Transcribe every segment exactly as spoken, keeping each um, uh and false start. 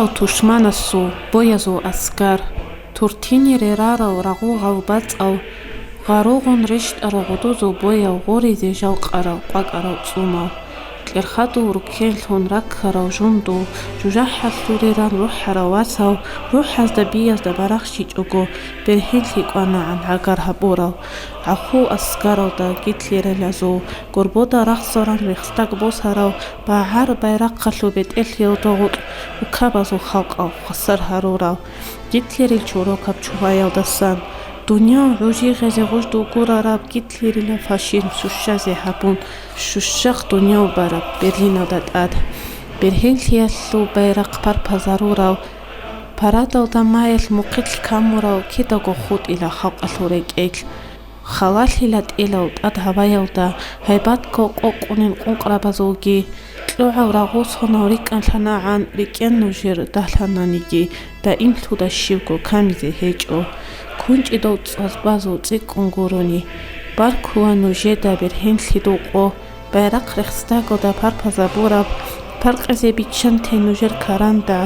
Тушманасул боязул аскар, туртине рерарал рагъул гъалбацӀал, гъаругъун рещтӀарал гъудузул боял гъоризе жалкъарал къвакӀарал цӀумал, кьерхадул руккенлъун раккарал жундул, жужахӀалъуре ран рухӀарал васал, рухӀазда биязда барахщичӀого, бергьенлъи кӀванагӀан гӀагар гьабурал, гӀахул аскаралда гитлерилазул, горбода рахсаран рехсдаг босарал, багӀар байрахъалъул бетӀерлъиялда гъоркь руккабазул халкъал хвасар гьарурал, Гитлерил чорокаб чугъаялдасан, дуниял гӀужи гъезе гъуждул гурараб гитлерила фашизм сущазе гьабун, щущахъ дуниял бараб Берлиналда тӀад, бергьенлъиялъул байрахъ парпазарурал, парадалда маялъ мухъилъ камурал кидаго хутӀила халкъалъул рекӀелъ. Халалъила тӀелал тӀад гьаваялда, гьайбатго къокъунин къункърабазулги, кьогӀал рагъул сонал рикӀкӀалъанагӀан рикӀкӀен нужер дагьлъананиги, даимлъуда щибго камизе гьечӀо. КунчӀидал цӀвазбазул цӀикӀкӀун гурони, баркула нужеда бергьенлъидул къо, байрахъ рехсдагалда парпазабураб, паркъизе биччанте нужер каранда,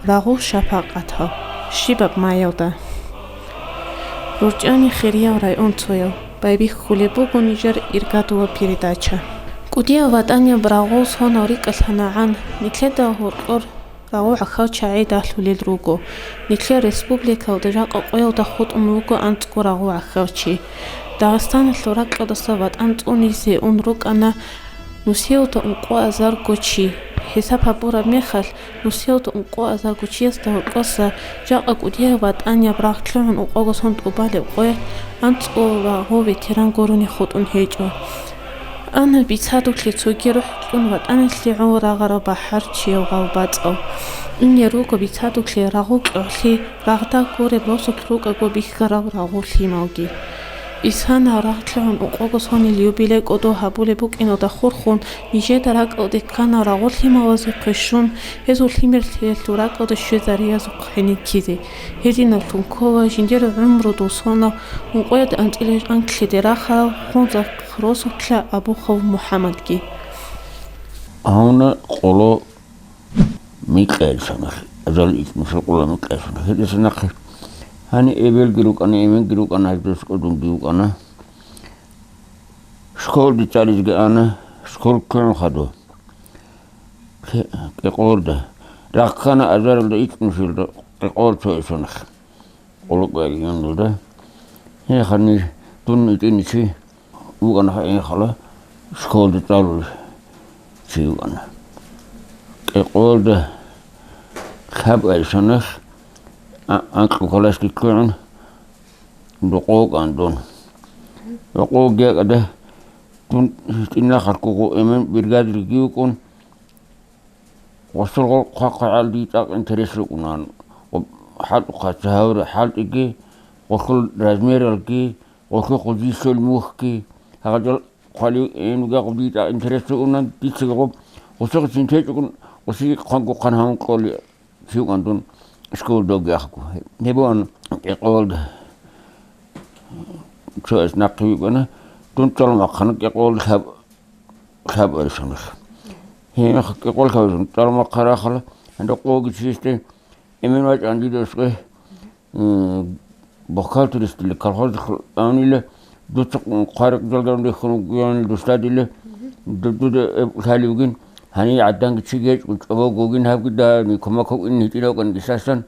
рагъул шапакъатал, щибаб маялда. РорчӀани хириял районцоял, байбихьулеб буго нижер иргадула передача. КӀудияв ватӀанияб рагъул сонал рикӀкӀалъанагӀан, нилъеда гьоркьор рагъул гӀахьалчагӀи дагьлъулел руго. Нилъер республикалда жакъа къоялда хутӀун вуго анцӀго рагъул гӀахьалчи. Дагъистаналъул ракьалдаса ватӀан цӀунизе ун рукӀана, нусиялда ункъо азарго чи. ХӀисаб гьабураб мехалъ, нусиялда ункъо азарго чиясда гьоркьоса жакъа кӀудияв ватӀанияб рагъ лъугӀун ункъого сон тӀубалеб къоялъ анцӀго рагъул ветеран гурони хутӀун гьечӀо. Ана бицадулъе цоги рухӀ кьун ватӀаналъе гӀоло рагъарал бахӀарчияв гъалбацӀав. Ине руго бицадулъе рагъул кьогӀлъи, рагъда гуреб росулъ рукӀаго бихьарал рагъул лъималги. Исана рагъ лъугӀун ункъого сонил юбилей кӀодо гьабулеб букӀиналда хурхун, нижеда ракӀалде ккана рагъул лъималазе хъвешун, гьезул лъимерлъиялъул ракӀалде щвезариязухъ гьенеккизе. Гьединаллъун ккола жиндир гӀумрудул сонал ункъоялда анцӀила анкьлъиде рахарал Хунзахъ росулъа Абухов МухӀаммадги. Гьавна къоло микьайсанах, азал икӀ мисал къула микьайсанах. Гьедиса нахъе гьани эбелги рукӀана, эменги рукӀана, гьаждас кӀодунги вукӀана. Школде цӀализги ана, школ ккун хадув. Кьекъолда. Рахъана азаралда икӀ мисалда кьекъол цо эсонах. Къулукъ регионалда. Гьехани дун итӀиничи вукӀана гьайин хала школда цӀалулев чи вукӀана. Кьекъолда лъаб айсанас а-, анкьго классги кквегӀун рокъов вукӀана дун. Рокъов гекъада дун гьитӀинахъалъго гъо эмен бригадирги вукӀун, Гъосул гъо хъвахъ гьал дие цӀакъ интерес рукӀунаан, хӀалтӀухъа цо гьавура хӀалтӀиги, гъолъул размералги, гъолъул хъудилъул мухьги, гьагъадал хъвалив гьенугагъ дие цӀакъ интерес рукӀунаан, дицаго гъосухъе цин течӀогун, гъосие хъван-гухъан гьавун кьолев чи вукӀан дун школалда вугехъго. Гьеб бугӀан кӀикъоялда цояс нахъе вукӀана, дун цӀалмахъана кӀикъоялда лъаб лъаб аришалъ. Гьеб кӀикъоялда лъаб аришалъ, цӀалмахъа рахъала, гьанже къоги чиясде эмен вачӀан дида аскӀой, м, бухгалтеристили колхоздехун авнила, дуца хъварикъ жалдарун рехун вугевани дусдадила, ду-, дуда лъалевгин, гьанив гӀаданги чи гьечӀо, чӀобогогин гьабги дагьани, кумак гьабин гьитӀинав кӀан гисасан,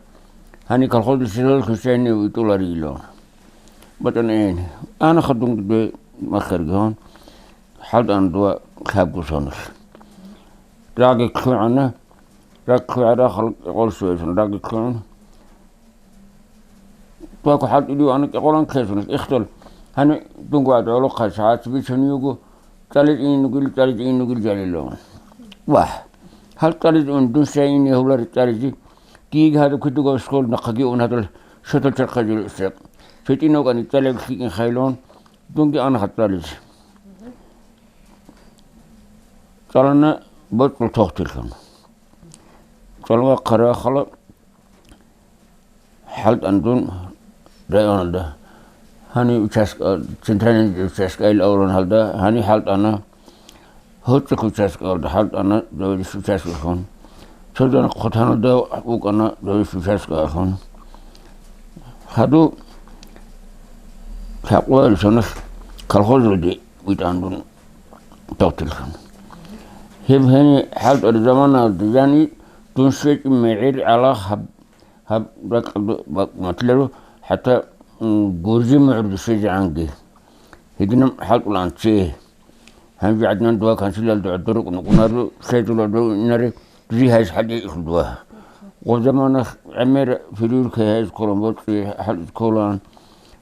гьанив колхоздаса лъугьинчӀайин витӀуларила. БатӀан эйин, ана хадунгде махарги гьон. ХӀалтӀана дова лъабго соналъ. Раги ккугӀана, раг ккугӀа рахъал кӀикъол щвезун, раги ккугӀун. Дова хӀалтӀулев ана кӀикъолан ккезун, ихтал. Гьани дунго гӀадгӀолохъа сагӀат бичун йуго, цӀализ ин нугил, цӀализ ин нугил жалилаван. Вагь, гьал цӀализ ун дун щай ин гьавлари цӀализи, диги гьадаб кидугав школ нахъаги ун гьадал шотал чархъазул секъ. ФетӀинав кӀани цӀалияб лъикӀин хайлун, дунги ана хатӀализе. ЦӀалана боцӀул тохтилъун. ЦӀалвахъа рахъала хӀалтӀана дун районалда. Гьани участка, центральный участкайил авлан гьалда, гьани хӀалтӀана, гьоцӀухъ участкалда хӀалтӀана, доведис участкалъун. Цо жан хъутануда вукӀана Дойс Шушарскаялъун. Гьадув лъакъуялъуналъ колхозалде витӀан дун дохтурлъун. Гьеб гьени хӀалтӀараб заманаялда жани дун щвечӀеб мегӀер гӀалагъ гьаб, гьаб ракьалда бакӀ-, батиларо, хӀатта, м, гуржи мугӀрузде щвезегӀанги. Гьединаб хӀалтӀулаан чи. Гьанже гӀадинан дова канлъиялда гӀодор рукӀун вукӀунаро, щайзулал дов инаре, дузи гьайз хӀалдейихъ дова. Гъоб замана гӀемер фирюркай гьайз кколан, боцӀи хӀализ кколан,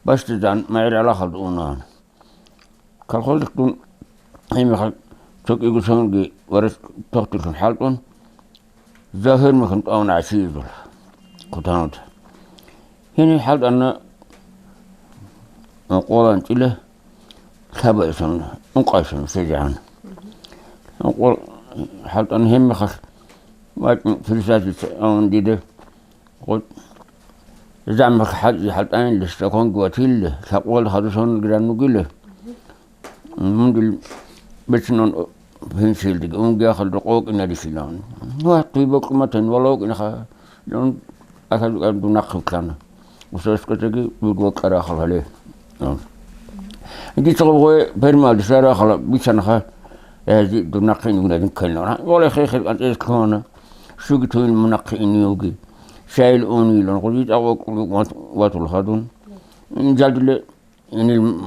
бащдизан мегӀер гӀалагъалда унаан. Колхозалъ дун гьеб мехалъ цо кӀиго сонги варас тохтурлъун хӀалтӀун, Загьир мехалъ тӀавана гӀасиязул хъутануда. Гьениб хӀалтӀана ункъоялда анцӀила лъабаялъун, ункъаялъун щвезегӀан. Ункъо хӀалтӀана гьеб мехалъ вачӀун председательца авун дида. Гъо-, замах хӀалтӀи хӀалтӀайилла, стаканги ватилла, лъакъуялда хадусанги ран вугила. Мун дил бецинан пенсиялдеги, унги ахал рокъов вукӀинарищилан. Ва, дуй бокьуматан вала вукӀинаха, дун ахал дун нахъе вуккана. Усаскотаги вуго вокьарахал гьале. Дица гъой фермалде сарахала бицанаха, гьази дун нахъе ине вугилан ккелнавана. Вала хехел анцӀезе ккана. Щуги туйин мун нахъе иневги. Шайил унилан, гъузи тӀагъ вокьулев ват-, ватул хадун. Инжалдуле Инил,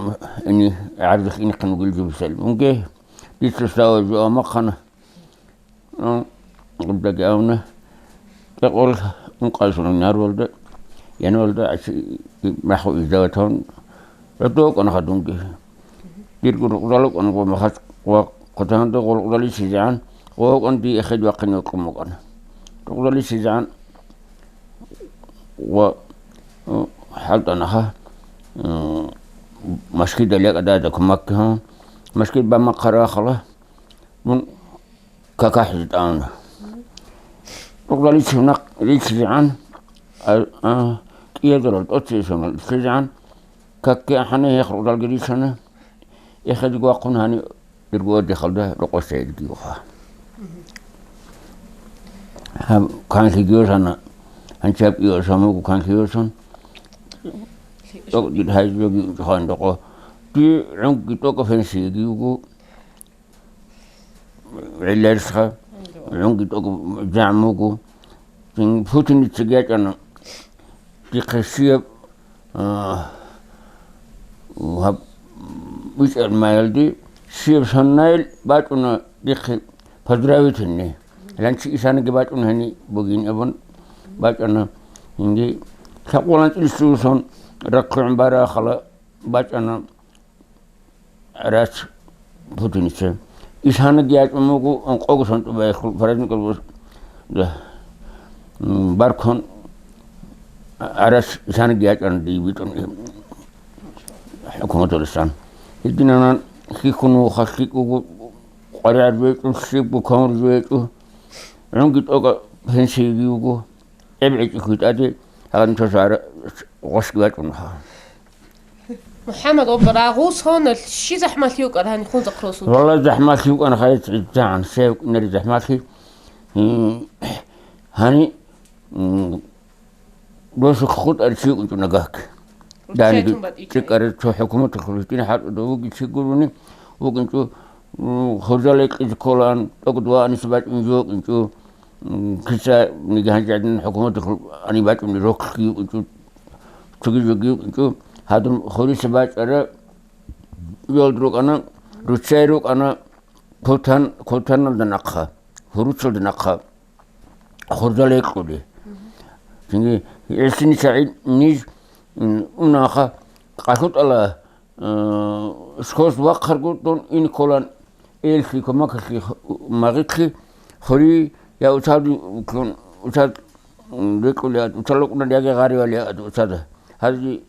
ини гӀарзухъ инехъин вугил жубсел. Унге, дица сава жуа махъана. Ну, гъубдаги авна. Текъол ункъазун нарвалда, янвалда ачи маху издаватан. Радокъан хадунги. Диргу рукъзалукъан гъо махац ва хъутанда гъолукъзаличизегӀан, гъокъан ди эхед вахъин вакъумукъан. РукъзаличизегӀан ва, э, хӀалтӀанаха, э, машгидал якӀадада кумаккигьун, машгид бамахъарахъала, мун какахӀ житӀана. Рукъзаличи гьунахъ риччизегӀан, а, а, кӀиязарал тӀоцесунал иччизегӀан, какки ахӀана гьех рукъзалги риччана. Эхедги вахъун гьани иргуадихалда рокъосейилги вуха. Гьаб канлъи гьосана, гьанчаб иосамугу канлъи гьосан. ТӀокӀ дир гьайзуги хан рокъо. Ди гӀунги тӀокӀ фенсиги вуго. ГӀиллерсха, гӀунги тӀокӀ жагӀмугу. Путиницаги ячӀана. Дихъе щияб, а, гьаб, вичӀармаялде щияб саннайил бачӀуна дихъе поздравительный. Ланчи исаниги бачӀун гьани бугин абун бачӀана. Инги лъакъулан чӀилсусан рахъугӀун барахъала бачӀана. Рац путиница. Исаниги ячӀун буго, ункъого сон тӀубаялъул праздникалъул, да, м, баркун, а, рац исаниги ячӀана дие битӀун, э, хӀукуматаласан. Гьединанан хихьун вуха, лъикӀ вуго, къваригӀараб жо гьечӀо, щибго камураб жо гьечӀо. ГӀунги тӀокӀаб пенсиги вуго. ГӀеб гӀечӀи хьитӀаде гьагъадин цо сагӀара гъосги вачӀун вуха. МухӀаммад, об рагъул соналъ щи захӀмалъи вукӀар гьаниб хунзахъ росулъ? Валлагь, захӀмалъи вукӀана гьайц гӀидзагӀан, щай вукӀинари захӀмалъи. М, гьани, м, досухъ хутӀарав чи вукӀинчӀо нагагь. Даниги чӀикӀкӀараб цо хӀукуматалъул гьитӀин хӀалтӀуда вугев чи гурони вукӀинчӀо, м, хуржал гьекъизе кколаан, тӀокӀ дова анис бачӀунев жо вукӀинчӀо. М, кица ниги гьанже гӀадин хӀукуматалъул ани бачӀунеб рохлъги юкӀинчӀо, цоги жоги юкӀинчӀо, гьадин хуриса бачӀараб йолд рукӀана, руччай рукӀана, култан, култаналда нахъа, гьуруцалда нахъа, хурдал гьекьули. Цинги гӀисинисагӀид ниж, м, унаха къалъутӀала, Э, школалъ вахъаргун дун ин кколан, эллъи, кумакалъи, магъилъи, хури я уцалги уклун, уцал, м, рекӀули ад, уцал рукӀунан яги гъаривали ад уцада. Гьази,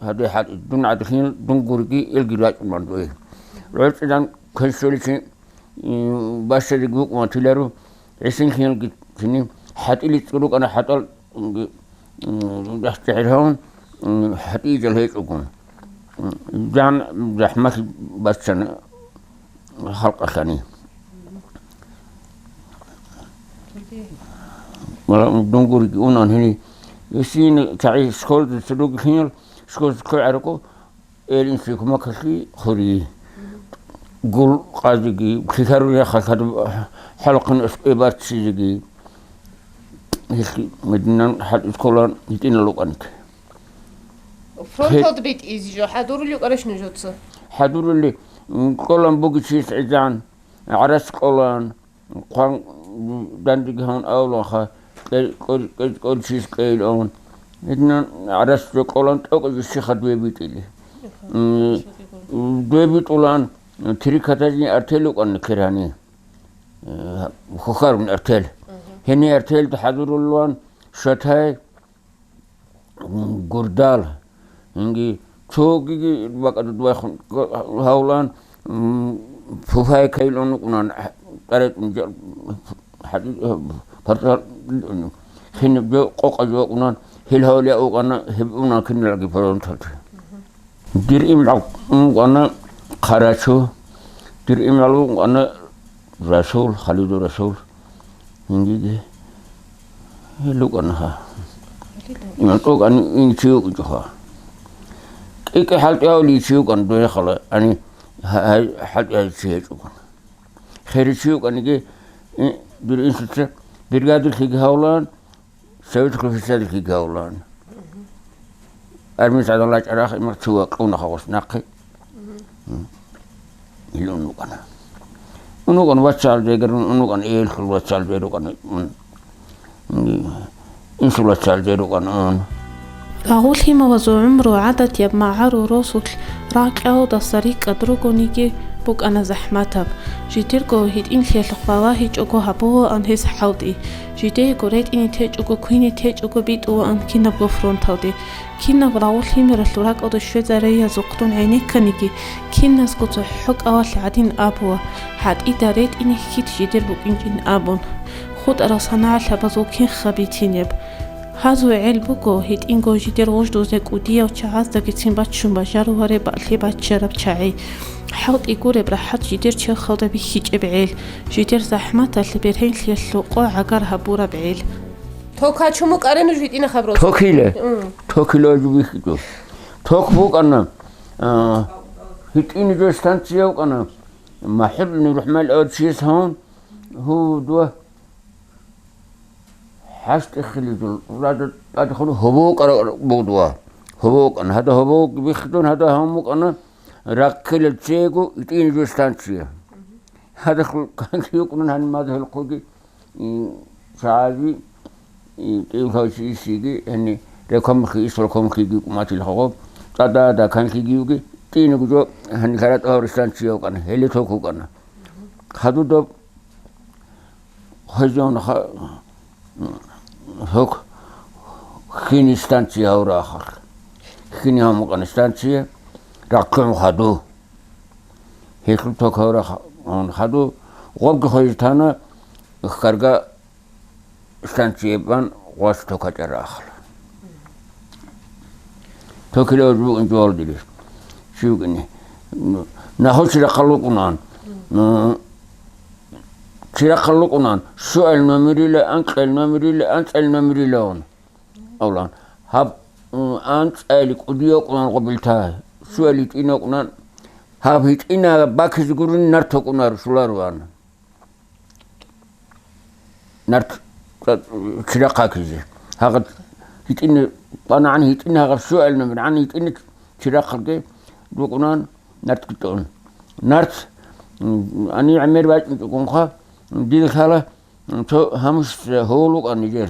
гьаде хӀатӀи, дун гӀадлъин, дун гуриги, элги рачӀунан дуе. РорцӀидан квен щвеличи, м, бащадиги вукӀун ватиларо, гӀисинлъиялги цини, хӀатӀили цӀурукӀана хӀатӀал М, м, дагьчӀегӀергьавун, м, хӀатӀижал гьечӀого. М, жан захӀмалъи баччана халкъалъани. Дунгурги унан гьени. Гьесин чагӀи школалда цӀуруги лъимал, школалда кквегӀарго, эл инсул кумакалъе хури. Гул къазиги, лъилъарул яхалъ хӀалухъан эс-, эбарччизеги. Гьелъ Мединан хӀатӀи кколан гьитӀинал рукӀаник. Фронталда битӀизе жо хӀадурулев кӀараш нужеца? ХӀадурулев, м, кколан бугичияс гӀезегӀан, гӀарац кколан, хъван, дандеги гьавун авланха, кӀел-, кӀел-, кӀел-, кӀолчияс кӀейилан. Гьединан гӀарац жо кколан тӀокӀаб жо щихъа дуе битӀили. М, дуе битӀулан, трикотажный артель рукӀана кер гьани. Э, хухарун артель. Гьени артелда хӀадурулан шатай, гурдал, гьинги цогиги бакӀалда байхун гьавлан, м, фуфайкайилан вукӀунан, тӀаретӀун жа-, хӀадид-, партал, хинаб жо къокъа жо вукӀунан, гьел гьавлия вукӀана, гьеб унан киналги фронталде. Дир имгӀал вукӀана Хъарачу, дир имгӀал вукӀана Расул, Халиду Расул. Гьиндиде гьел рукӀана гьа. Иман тӀокӀани ин чи вукӀинчӀоха. КӀи-кӀи хӀалтӀи гьавли чи вукӀана дойхала, ани гьа-, гьай хӀалтӀи гьай чи гьечӀогун. Хери чи вукӀаниги, и, дир инсуца бригадалъиги гьавлан, Советского офицерлъиги гьавлан. Армиялъ гӀадал рачӀарахъ имах цо вакьуна хавас нахъе. Мгм. М. Ил ун вукӀана. Ун вукӀана вацал бегер, ун вукӀана, элхул вацал бер вукӀана, ун. М. Инсул вацал бер вукӀана, ун. Рагъулъимавазул гӀумру гӀадатияб магӀарул росулъ ракьалдаса рикӀкӀад ругониги букӀана захӀматаб. Жидерго гьитӀинлъиялъухъ балагьичӀого гьабулаан гьес хӀалтӀи. Жидеего ретӀине течӀого, квине течӀого битӀулаан кинабго фронталде. Кинаб рагъулъимералъул ракӀалда щвезариязухъ дун гӀенекканиги, киназго цохӀо кӀалалъ гӀадин абула, гьатӀида ретӀине хьит жидер букӀинчӀин абун. ХутӀарал санагӀалъабазул кинха битинеб. Гьазул гӀел буго, гьитӀинго жидер гъуждузе кӀудияв чагӀаздагицин баччун бажарулареб бакӀлъи баччараб чагӀи. ХӀалтӀи гуреб рахӀат жидер черхалда бихьичӀеб гӀел, жидер захӀматалъ бергьенлъиялъул къо гӀагар гьабураб гӀел. Ток гьачун букӀарин нуж гьитӀинаб хабар? Токиле. М. Токиле жо бихьичӀо. Ток букӀана, а, гьитӀинаб жо станция букӀана. МахӀуд РухӀмал аварагас гьавун, гьудва. ХӀашт ихилизул, урада тӀадехун гьобо кӀара будва. Гьобо кӀан, гьада гьобо биххидун, гьада гьамукӀана, рахъила цего, итӀинаб жо станция. Гьадахъ канлъи йукӀунан гьаниб мадхӀулхъуги, м, чагӀази, м, кӀиявлъавси исиги, гьаниб рекомхи, исрокомхиги кӀуматил хагъаб, цӀадада канлъиги юги, тӀинаб жо гьаниб хьаратӀ гьаври станция вукӀана, гьеле ток вукӀана. Хадуб хвезегьун ха-, гьук хини станция гьавра ахалъ. Хини гьамукъана станция, рахъун хаду. Гьелъул ток гьавра ха-, гьун хаду, гъобги хвезе тана, хкарга станцияе бан гъвас ток гьачӀара ахалъ. Токилев жугьун жугьалдилищ. Чи вукӀине. Нахъо чи рахъал вукӀунан. Чи рахъал вукӀунан. Щуал номерила, анкьал номерила, анцӀал номерила ун. Авлан. Гьаб, м, анцӀали кӀуди вукӀунан гъобилта. Щуал гьитӀина вукӀунан. Гьаб гьитӀина бакизе гурин нарт вукӀунар шулар ван. Нарт, чирахъ гьакизе. Гьагъад гьитӀине, панагӀан гьитӀине гьагъаб щуал номер, гӀан гьитӀине чирахъалде рукӀунан нарт гьитӀун. Нарт, м, гьанив гӀемер бачӀинчӀогонха, дида лъала, м, цо гьамуш гьолукӀан нижер.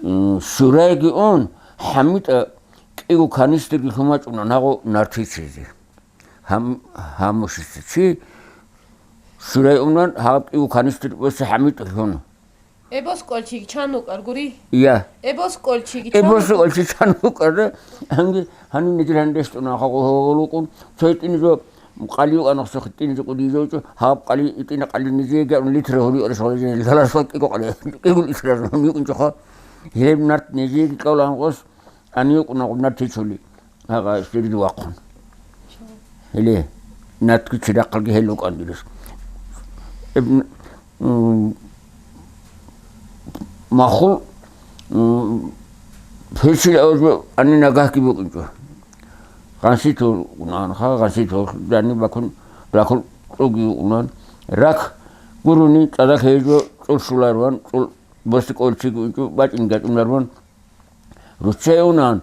М, Шурайги ун, ХӀамитӀа кӀиго канистрги лъумачӀунан гьагъу нартичизе. Гьам-, гьамушица чи Шурай унан, гьаб кӀиго канистр босе ХӀамитӀа лъуна. Эбос кӀолчиги чан вукӀар гури? Я. Эбос кӀолчиги чан Эбос вукӀар? КӀолчи чан вукӀар, анги гьанин нижер гьанде щтӀуна хагъу гьавалукъун, цо гьитӀине жо къали юкъана, хсухъ гьитӀине жо кӀуди жо чӀу, гьаб къали гьитӀине къали нижеги литра гьури араш гьалажин, лаларсал кӀиго къали, кӀиго литра жо юкъинчӀоха. Гьеб нарт нижеги кӀалан гъос, ани юкъуна гъуб нарт гьечули. Гьагъа сверид вахъун. Гьеле, нартги чирахъалги гьел рукӀан дирис. Ибн, м, Махул, м, печил авзу ани нагагьги букӀинчӀо. Гъанси тол унан, ха, гъанси тол, дани бакун, бакун цӀуги унан. Рак гуруни, цӀадахъ гьежо, цӀул шуларван, цӀул босикӀолчи гуинчӀо, бачӀин гачӀунарван. Руччай унан,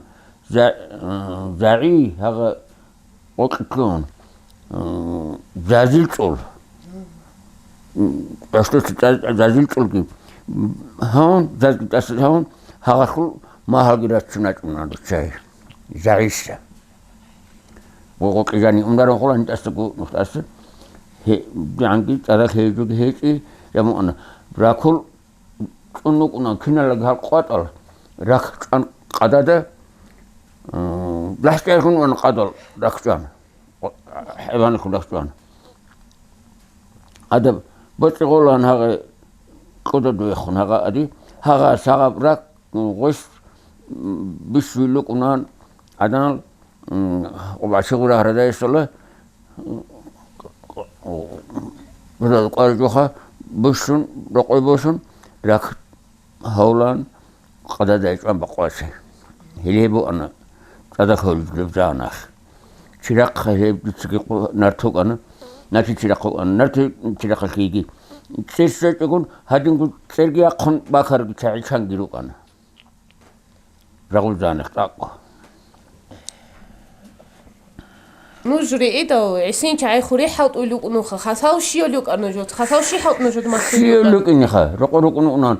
за-, м, загӀи, гьагъа, Окьлъун, м, зазил цӀул. М, гьасда цӀа-, зазил цӀулги. Гьавун, зазги тӀаса гьавун, гьагъалъул магьалги раччун рачӀуна руччай. Загьиса. Гъо-, гъокьи жани унарун хъула нитӀасда гу-, нухтӀаса. Гье-, дигӀанги цӀарал гьезуги гьечӀи, я муъана. Ракул цӀун вукӀуна киналги гьал къватӀал, рахчӀван къадада, м, лахӀчӀайгун ван къадал рахчӀван. ХӀайванихъ рахчӀван. Гьадаб боцӀи гъолан гьагъа кьуда дуехун гьагъа ади, гьагъа сагъаб рак, м, гъвес, м, бищуй лукӀунан гӀадан, м, гъубачи гъура гьарадайсала, м, къваржуха бущун, рокъой босун, рак гьавлан, къададай чӀван бакъвасе. Гьеле буана цӀадахъ гьавлеб жанах. Чирахъа гьеб дуцаги къо-, нарт вукӀана, нати чирахъа вукӀана, нарти чирахъа лъиги. ЦӀер щвечӀогун, гьадингун цӀерги яхъун бакарги чагӀи чанги рукӀана. Рагъул жанах тӀакъ. Нуж риидал гӀисин чагӀи хури хӀалтӀуй лукӀнуха, хасав щиял лукӀа нужуд, хасав щи хӀалтӀ нужуд махсин Щиял лукӀа? ЛукӀиниха, рокъо рукӀун унан,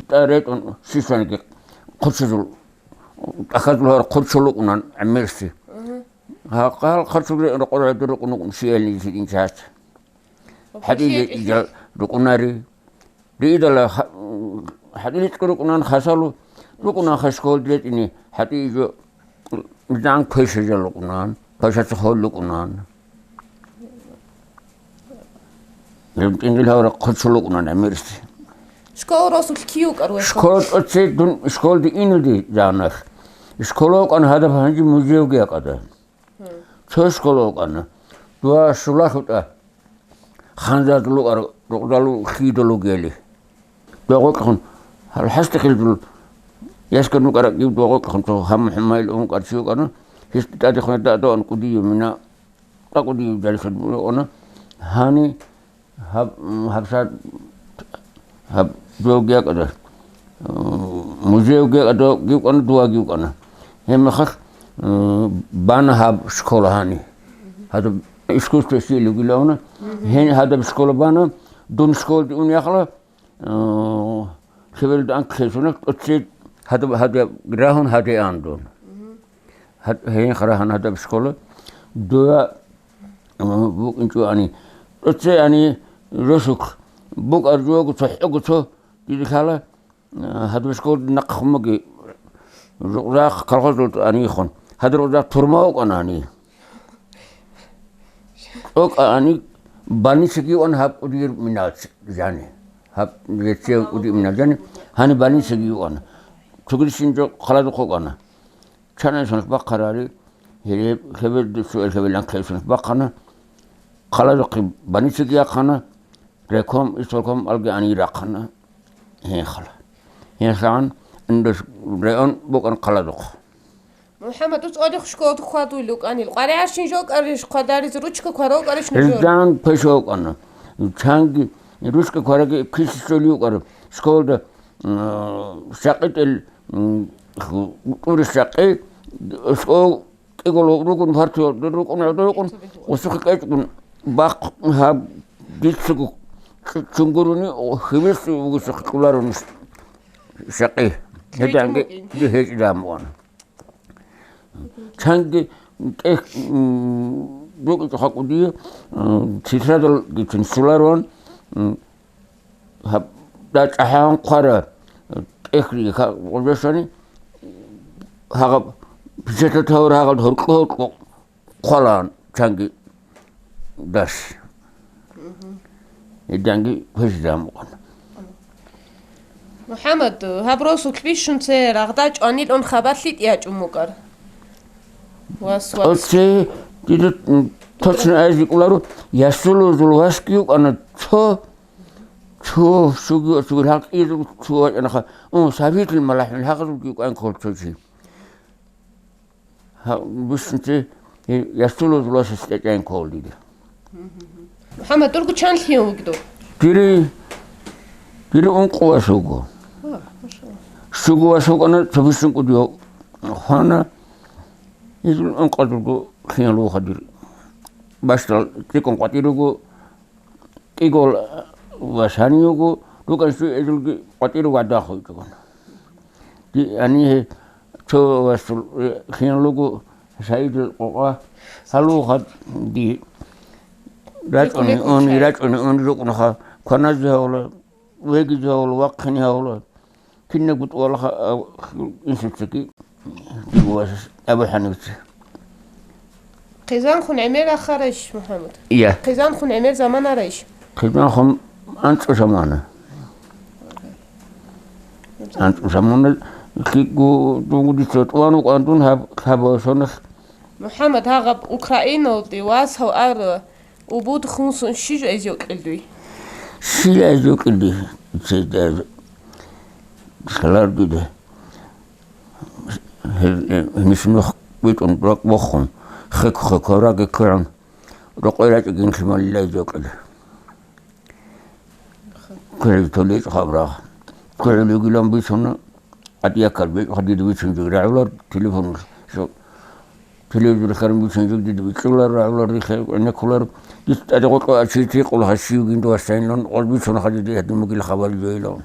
тӀа ретӀун, шишанги хъучузул, тӀахазул гьар хъучу лукӀунан гӀемерси. Мгм. Гьа, хъал хъучу ре-, рокъо рокъо рукӀун унан щиял нижин час. ХӀадизе ижал рукӀунари. Риидала ха-, хӀатӀи рикӀкӀи рукӀунан хасалу, рукӀунан хашкол ретӀине, хӀатӀи ижо, мизан квешажал рукӀунан, пашаца хол рукӀунан. РукӀингил гьавра хъучу рукӀунан гӀемерси. Школ росулъ кив вукӀар вехъа? Школ тӀоцей дун школде инулди жанах. Школа вукӀан гьадаб гьанжи музейги якӀада. Цо школа вукӀана. Дуа шулалъутӀа. Ханзадулукъар рукъдалу хидулугели. Дуа гъокьхун, гьал хӀасдихъилдул яскан рукӀаракӀив дуа гъокьхун, цо гьаммухӀуммайил ункъарчи вукӀана, гьес тӀадехун дадуан кӀудияв мина, тӀакӀудияв жалихъад бугӀана. Гьани гьаб, гьабсагӀат гьаб дуавги якӀада, музейвги якӀада гивкъана, дуаги вукӀана. Гьебмехалъ, м, бана гьаб школа гьани. Гьадаб искусство сили вугилавна. Гьени гьадаб школа бана, дун школаде ун яхъала, м, лъебелда анкьлъесуна, тӀоцей гьадаб, гьадаб рагьун гьаде ан дун. Гьад-, гьенихъ рагьана гьадаб школа. Дуа, а, букӀинчӀо ани. ТӀоцей ани росулъ букӀар жугьаго цохӀого цо дида лъала, а, гьадаб школа нахъ хъумаги, рузахъ колхозалда анихъун. Гьадаб рузахъ турма вукӀана ани. ТӀокӀа ани больницаги ван гьаб кӀудир минац жани. Гьаб лицей кӀудир минац жани. Гьани больницаги ван. Цогидищин жо хъаладухъ вукӀана. Чанайсунах бахъарари, гьеб-, хебер дуцу эр хебелан ккейсунах бахъана, хъаладухъе больницаги яхъана, райком, исполком алги ани рахъана. Гьенхъала. Гьенхъан, индус район букӀан хъаладухъ. МухӀаммад, дуц цӀодихъ школда хьвадуй лукӀанил. КъваригӀарщин жокӀарищ хъвадаризе, ручка кварав кӀарищ нужер? Илдан пешав кӀана. Чанги ручка квараги киси щолив кӀара. Школда, м, щакъи тӀел, м, ху-, тӀури щакъи, школ кӀиголо ругун, партиялда рукӀун, гӀодо рукӀун, усухъе кӀечӀгун, бахъ гьаб дицаго чунгуруни, хивес вугесухъе кьуларуни щакъи. ГьечӀ гьединги мукӀин. ГьечӀ дамуан. Чанги тӀех, м, букӀичӀо хакӀудие, м, тетрадалгицин щуларуан, м, гьаб дачӀахӀан хъвара, тӀехги ха-, гъожошани, гьагъаб печатать гьавур гьагъаб гьоркьо-гьоркьо хъвалаан чанги дас. Гьединги квезе дамукъана. МухӀаммад, гьаб росулъ бищун цее рагъда чӀванилъун хабар лъитӀ ячӀун букӀар? Вас, вас. Оце дида, м, точно айзе кӀоларо, ясулузул васги вукӀана цо, Цо щуги ва цо гьалкьизул цо вачӀанаха, ун, сабитил малахӀун гьагъазулги кӀван ккол цо чи. Гьа, бищунти, э, ясулазул васас кӀван ккол дида. МухӀаммад, дурго чан лъиен вугев? Дири, дири ункъо вас вуго. А, машалла. Щуго вас вукӀана, цо бищун кӀудияв хвана, изул ункъазулго лъиен вуха дир. Бащдал цӀикӀкӀун къватӀир руго, кӀиго вас гьанив вуго, рукӀанщу изулги къватӀир вагӀда хойчӀогон. Ди гьаниб цо васул, э, лъиялуго Саидил къокъа гьалуха ди рачӀуни уни, рачӀуни уни рукӀунаха, кваназе гьавула, вегизе гьавула, вахъине гьавула. Кинабго тӀувалаха, а, инсуцаги, ГӀабу ХӀанифаца. Хъизанхун гӀемер ахарайищ, МухӀаммад? Я. Хъизанхун гӀемер заман арайищ? Хъизанхун анцӀу замана. АнцӀу замана лъикӀго дугу дица тӀуван вукӀан дун гьаб, гьаб сонах. МухӀаммад, гьагъаб Украиналде вас гьав ара, убуд хунсун щиж эзев кьилдуй? Щил эзев кьилди, цеда, шалар дида. Гьел, э, гьенисин вахъ битӀун, ракӀ бохун, хек-хек, раги ккегӀун, рокъой рачӀигин лъималила эзев кьила. КвегӀи толечӀ хабрагъ. КвегӀи лугилан бицуна, адиякал бечӀ хадид бицун жуг рагӀулар, телефон, шо-, телевизор хьарун бицун жуг дид бицӀулар, рагӀулар, рихе гӀенеккулар. Дис тӀаде гъоркьо ачийти къулгьа щив гинду вассайнилан, гъоз бицун хадид гьадин бугил хабар жойилан.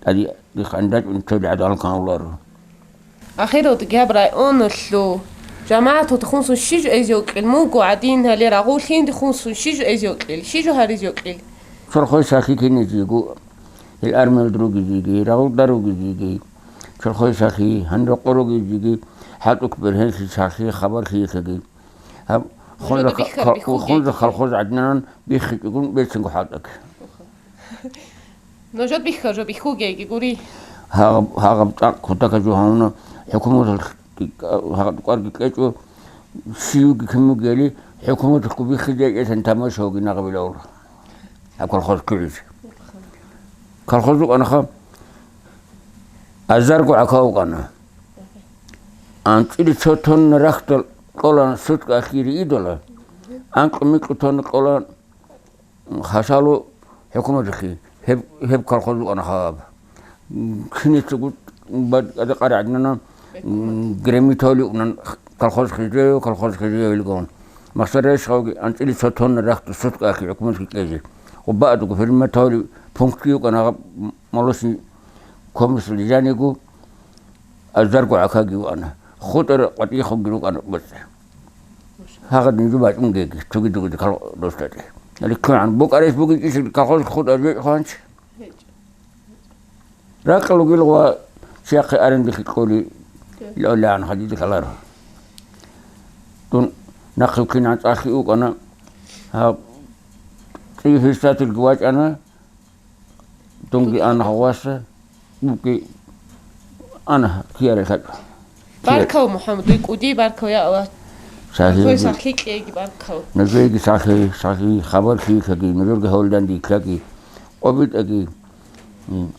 ТӀаде дихъан дачӀун толи гӀадал кануларо. Ахиралда гьаб районалъул жамагӀаталда хунсун щиж эзев кьил, мунго гӀадин гьале рагъуллъинде хунсун щиж эзев кьил, щиж гьаризев кьил? Чорхой сахи кинизего, ил армиялда ругезеги, рагъулда ругезеги, чорхой сахи, гьанрокъо ругезеги, хӀатӀукь бергьенлъи сахи, хабарлъиялъеги. Гьаб хунза, хунза колхоз гӀадинанан биххичӀогун берцинго хӀалтӀак. Нужер бихьа, жо бихьугейги гури. Гьагъаб, гьагъаб цӀакъ кутака жо гьавуна, хӀукуматалъ гьагъаб кӀварги кьечӀо, щивги кимугели, хӀукуматалъ биххизе кӀелъан тамашавги нагъабилавур. Гьаб колхоз кколизе. Колхоз вукӀанаха, азарго гӀака вукӀана. АнцӀили цо тонна рахьдал кьолан сутка ахири идала, анкьу-микьу тонна кьолан Хасало хӀукуматалъе гьеб, гьеб колхоз вукӀана гьаб. Киницаго бад-, къаде-къаде гӀадинана, м, гремитали унан колхоз хизе, колхоз хизе вилгун. Махсар рещтӀаги анцӀили цо тонна рахьдал сутка ахи хӀукуматалъе кьезе. Ва баъдуго ферментали пунктги вукӀана гьаб, молочный комплексалъ жаниго, азарго гӀакаги вукӀана. ХутӀар къватӀихъуги рукӀана боцӀи. Гьагъадин жо бачӀунгеги, цоги-цоги кал-, ростатӀи. РиккугӀан букӀарес бугин ишил колхоз хутӀа жо хъванч? Ракьал вугил ва чияхъе арендалъе кьоли лъолегӀан хадида кколаро. Дун нахъе кинан цӀалъи вукӀана, гьаб цӀи фистатилги вачӀана, Дунги ана гьаваса, дунги ана кияре лъачӀо. Баркал, МухӀаммад, дуй кӀуди баркал, я Аллагь. Сахи. Цой сахлъи кьейги баркал. Нужееги сахи, сахи, хабар лъикӀаги, нужерги гьавлдан дикаги, къобитӀаги, м,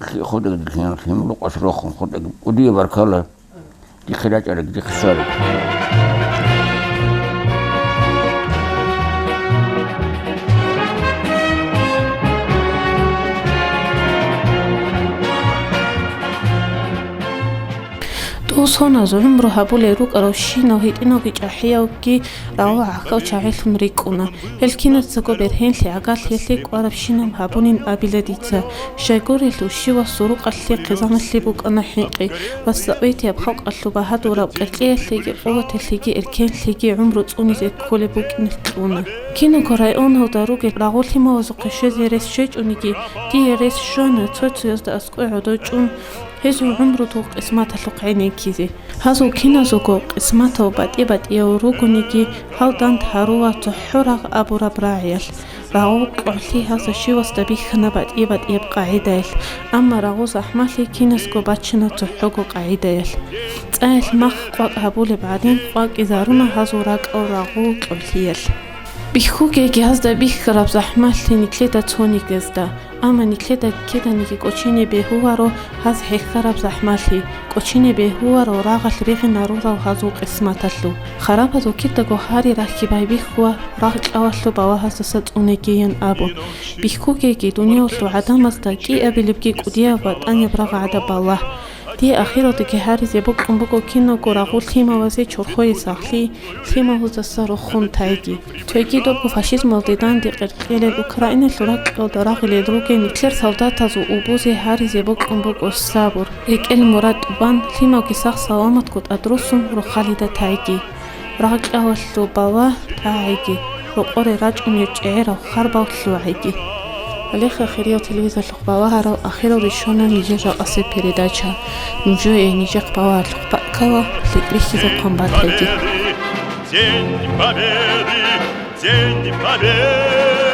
лъи-, хутӀаги дихъин, лъимал рукъас рохун, хутӀаги кӀудия баркала. Дихъе рачӀараг, дихъе щвараг. ТӀусуназ гӀумру гьабулел рукӀаравщинав гьитӀинавги чӀахӀиявги рагъул гӀахьал чагӀилъун рикӀкӀуна. Гьел кинацаго бергьенлъи гӀагарлъиялъе кӀварабщинаб гьабунин абила дица. Щайгурелъул щивасул рукъалъе хъизаналъе букӀана хӀинкъи ва советияб халкъалъул багьадураб къеркьеялъеги, къуваталъеги, эркенлъиги гӀумру цӀунизе кколеб букӀиналъ кьуна. Киналго районалда ругел рагъул лъималазухъе щвезе рес щвечӀониги, дие рес щвана цо-цоязда аскӀове гӀодов чӀун, гьезул гӀумру дов къисматалъухъ гӀенеккизе. Гьазул киназулго къисматал батӀи-батӀияв ругониги, гьал данде гьаруларо цохӀо рагъ абураб рагӀиялъ. Рагъул кьолъи гьазда щивасда бихьана батӀи-батӀияб къагӀидаялъ, амма рагъул захӀмалъи киназго бачана цохӀого къагӀидаялъ. ЦӀаялъ мах къвакӀ гьабулеб гӀадин, къвакӀизаруна гьазул ракӀал рагъул кьолъиялъ. Бихьугейги гьазда бихьараб захӀмалъи нилъеда цонигезда, Амма нилъеда киданиги кӀочине бегьуваро гьаз хӀехьараб захӀмалъи, кӀочине бегьуваро рагъалъ ригъинарурал гьазул къисматалъул. Харабазул кидаго гьари рахьги байбихьула, рагъ-кьавалъул балагьаздаса цӀунегиян абун. Бихьугеги, дуниялалъул гӀадамазда кӀиабилебги кӀудияб ва тӀанаб рагъ гӀадаб балагь. Дие ахиралдаги гьаризе бокьун буго киналго рагъул лъималазе чорхое сахлъи, лъималаздаса рохун тайги. Цоги добго фашизмалде данде къеркьелел Украиналъул ракьалда рагъулел ругел нилъер солдатазул убузе гьаризе бокьун буго сабур, рекӀел мурад бан, лъималги сах-саламатго тӀадруссун рохалида тайги. Рагъ-кьавалъул балагь тӀагӀиги, рокъоре рачӀунел чӀегӀерал харбал лъугӀиги. Гьалеха, хириял телевизорлъухъ балагьарал, ахиралде щвана нижер жакъасеб передача. Нужее нижехъ балагьарлъухъ бакӀ ккола, лъикӀ бихьизе хъван батаги. День Победы! День Победы!